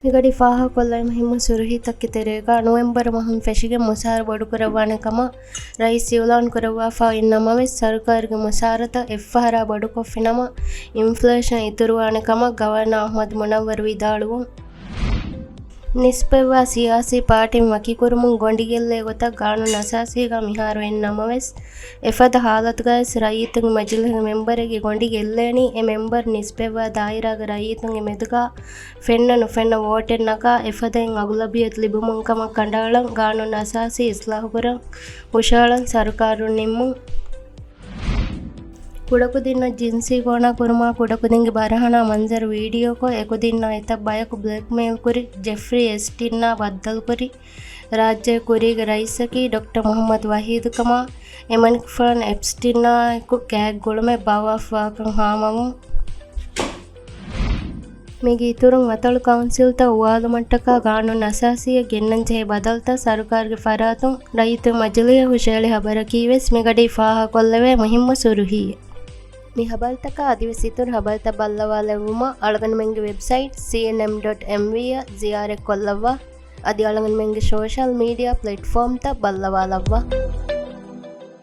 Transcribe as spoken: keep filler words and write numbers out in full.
މިގަޑީ ފާހަގަކޮށްލައި މުހިއްމު ސުރުހީތަކުގެ ތެރޭގަ، ނޮވެމްބަރު މަހުން ފެށިގެން މުސާރަ ބޮޑުކުރައްވާނެ ކަމަށް ރައީސް އިއުލާން ކުރައްވާފަ އިންނަމަވެސް، ސަރުކާރުގެ މުސާރަތައް އެއްފަހަރާ ބޮޑުކޮށްފިނަމަ، އިންފްލޭޝަން އިތުރުވާނެ ކަމަށް ގަވަރނަރ އަޙްމަދު މުނައްވަރު ވިދާޅުވުން. ނިސްބަތްވާ ސިޔާސީ ޕާޓީން ވަކިކުރުމުން ގޮނޑިގެއްލޭ ގޮތަށް ގާނޫނު އަސާސީގަ މިހާރު އިންނަމަވެސް، އެފަދަ ހާލަތުގައިސް ރައްޔިތުންގެ މަޖިލީހުގެ މެމްބަރެއްގެ ގޮނޑި ގެއްލޭނީ، އެ މެމްބަރު ނިސްބަތްވާ ދާއިރާގެ ރައްޔިތުންގެ މެދުގަ ފެންނަ ނުފެންނަ ވޯޓެއް ނަގާ، އެފަދައިން އަޣުލަބިއްޔަތު ލިބުމުން ކަމަށް ކަނޑައަޅަން، ގާނޫނު އަސާސީ އިސްލާހުކުރަން ހުށައަޅަން ސަރުކާރުން ނިންމުން. ކުޑަކުދިންނަށް ޖިންސީ ގޯނާ ކުރުމާ، ކުޑަކުދިންގެ ބަރަހަނާ މަންޒަރު ވީޑިއޯކޮށް، އެކުދިންނާ އެތައް ބަޔަކު ބްލެކްމެއިލް ކުރި ޖެފްރީ އެސްޓިންއާ ބައްދަލުކުރި، ރާއްޖޭ ކުރީގެ ރައީސަކީ ޑޮކްޓަރ މުޙައްމަދު ވަޙީދުކަމާ، އެމަނިކުފާނު އެޕްސްޓިނާއެކު ގާތް ގުޅުމެއް ބާއްވާފަވާކަން ހާމަވުން. މީގެ އިތުރުން، އަތޮޅު ކައުންސިލްތައް އުވާލުމަށްޓަކާ ގާނޫނު އަސާސީއަށް ގެންނަންޖެހޭ ބަދަލުތައް ސަރުކާރުގެ ފަރާތުން ރައްޔިތުން މަޖިލީހަށް ހުށައެޅި ހަބަރަކީވެސް މިގަޑީ ފާހަގަކޮށްލެވޭ މުހިއްމު ސުރުހީއެއް. މި ހަބަރުތަކާ އަދިވެސް އިތުރު ހަބަރުތައް ބައްލަވާލެއްވުމަށް އަޅުގަނޑުމެންގެ ވެބްސައިޓް ސީއެންއެމް ޑޮޓް އެމްވީ އަށް ޒިޔާރަތްކޮށްލައްވާ. އަދި އަޅުގަނޑުމެންގެ ސޯޝަލް މީޑިއާ ޕްލެޓްފޯމްތައް ބައްލަވާލައްވާ.